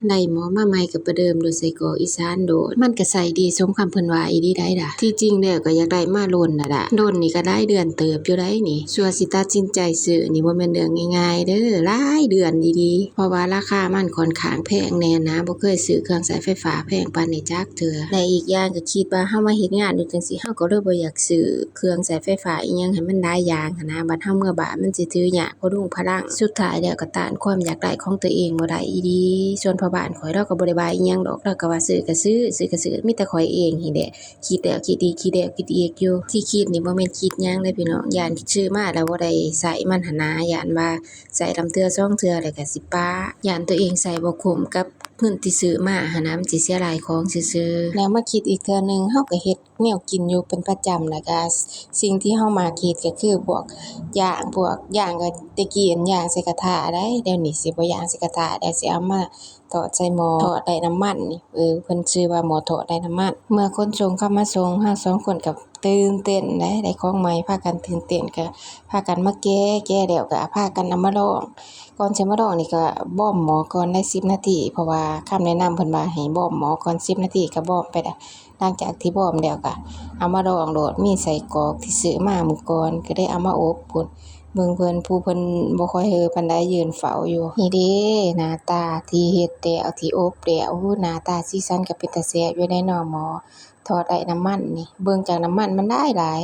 ໄດ້ໝໍມາໃໝ່ກໍປະເດີມໂດຍໃສ່ກອກອີສານໂລດ. ມັນກໍໃຊ້ດີສົມຄຳເພິ່ນວ່າອີ່ຫຼີໃດ໋ລະ. ທີ່ຈິງແລ້ວກໍຢາກໄດ້ມາດົນລະດະ ດົນນີ້ກໍຫຼາຍເດືອນເຕີບຢູ່ໃດ໋ນີ້. ຊົ່ວຊິຕັດສິນໃຈຊື້ນີ້ບໍ່ແມ່ນເລື່ອງງ່າຍໆເດີ້ ຫຼາຍເດືອນດີໆ ເພາະວ່າລາຄາມັນຂ້ອນຂ້າງແພງແນ່ນະ. ບໍ່ເຄີຍຊື້ເຄື່ອງໃຊ້ໄຟຟ້າແພງປານນີ້ຈັກເທື່ອ ແລະ ອີກຢ່າງກໍຄິດວ່າເຮົາມາເຮັດງານຢູ່ຈັ່ງຊີ້ ເຮົາກໍເລີຍບໍ່ຢາກຊື້ເຄື່ອງໃຊ້ໄຟຟ້າອີ່ຫຍັງໃຫ້ມັນຫຼາຍຢ່າງຫັ້ນນະ. ບັດເຮົາເມືອບ້ານມັນຊິຖືຍາກ ພະດຸງພະລັງ. ສຸດທ້າຍແລ້ວກໍຕ້ານຄວາມຢາກໄດ້ຂອງຕົວເອງບໍ່ໄດ້ອີ່ຫຼີ. ສ່ວນພໍ່ບ້ານຂ້ອຍລາວກໍບໍ່ໄດ້ວ່າອີ່ຫຍັງດອກ ລາວກໍວ່າຊື້ກໍຊື້ ຊື້ກໍຊື້ ມີແຕ່ຂ້ອຍເອງນີ້ແຫຼະຄິດແລ້ວຄິດອີກ ຄິດແລ້ວຄິດອີກຢູ່. ທີ່ຄິດນີ້ບໍ່ແມ່ນຄິດຫຍັງເດ້ພີ່ນ້ອງ ຢ້ານຊື້ມາແລ້ວບໍ່ໄດ້ໃຊ້ມັນຫັ້ນນາ ຢ້ານວ່າໃຊ້ລຳເທື່ອສອງເທື່ອແລ້ວກໍຊິປະ ຢ້ານຕົວເອງໃຊ້ບໍ່ຄຸ້ມກັບເງິນທີ່ຊື້ມາຫັ້ນນາ ມັນຊິເສຍຫຼາຍຂອງຊື່ໆ. ແລ້ວມາຄິດອີກເທື່ອໜຶ່ງ ເຮົາກໍເຮັດ ແນວກິນຢູ່ເປັນປະຈຳ ແລ້ວກະສິ່ງທີ່ເຮົາມັກເຮັດກໍຄືພວກ ຍ່າງ ພວກ ຍ່າງ ກໍແຕ່ກີ້ ຍ່າງໃສ່ກະທະໄດ໋ ດຽວນີ້ຊິບໍ່ຍ່າງໃສ່ກະທະ ດຽວຊິເອົາມາທອດໃສ່ໝໍ້ທອດໄດ້ນ້ຳມັນນີ້. ເອີ ເພິ່ນຊື່ວ່າໝໍ້ທອດໄດ້ນ້ຳມັນ. ເມື່ອຄົນສົ່ງເຂົ້າມາສົ່ງ ເຮົາສອງຄົນກໍຕື່ນເຕັ້ນໄດ໋ ໄດ້ຂອງໃໝ່ ພາກັນຕື່ນເຕັ້ນ ກໍພາກັນມາແກະ ແກະແລ້ວກໍພາກັນເອົາມາລອງ. ກ່ອນຊິມາລອງນີ້ກໍວອມໝໍ້ກ່ອນໄດ້ສິບນາທີ ເພາະວ່າຄຳແນະນຳເພິ່ນວ່າໃຫ້ວອມໝໍ້ກ່ອນສິບນາທີ ກໍວອມໄປໄດ້. ຫຼັງຈາກທີ່ວອມແລ້ວກໍເອົາມາລອງໂລດ ມີໄສ້ກອກທີ່ຊື້ມາມື້ກ່ອນ ກໍໄດ້ເອົາມາອົບພຸ້ນ. ເບິ່ງເພິ່ນ ຜູ້ເພິ່ນບໍ່ຄ່ອຍເຫີປານໃດ ຢືນເຝົ້າຢູ່. ນີ້ເດ້ ໜ້າຕາທີ່ເຮັດແລ້ວ ທີ່ອົບແລ້ວ ໂອ້ ໜ້າຕາສີສັນກໍເປັນຕາແຊບຢູ່ໃດ໋ເນາະ ໝໍ້ທອດໄດ້ນ້ຳມັນນີ້. ເບິ່ງຈາກນ້ຳມັນມັນຫຼາຍໆ.